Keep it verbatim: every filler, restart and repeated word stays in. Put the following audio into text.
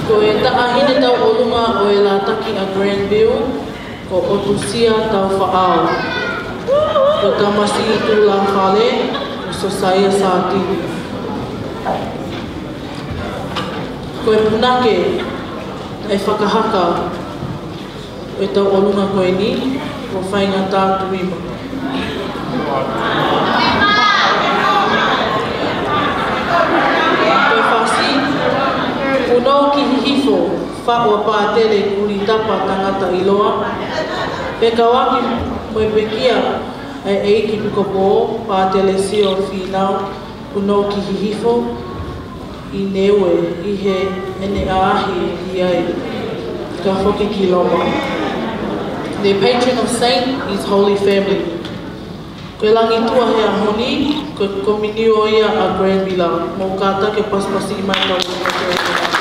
Ko e taʻahine tauʻolunga ʻo e Lātaki ʻa Granville, ko ʻOtusia Taufaʻao. Ko e tamasiʻi tuʻulāfale, ko Sosaia Sātini. Ko e punake ʻa e fakahaka ʻo e tauʻolunga ko eni, ko Faingataʻa Tuima. Ko e fasi, Punou ki Hihifo, faʻu ʻa Pātele Kulitapa Tangataʻiloa, pea kau ai mo e pekia ʻa e ʻEiki Pīkopō, Pātele Sio Fīnau, Punou ki Hihifo, ʻi Niue, ʻi heʻene ʻaʻahi ʻi ai, ka foki ki Loma. The patron of saint is Holy Family. Ko e langitua he ʻaho ni, ko e komiunitī ia ʻa Granville, mou kātaki ʻo pasipasi mai kau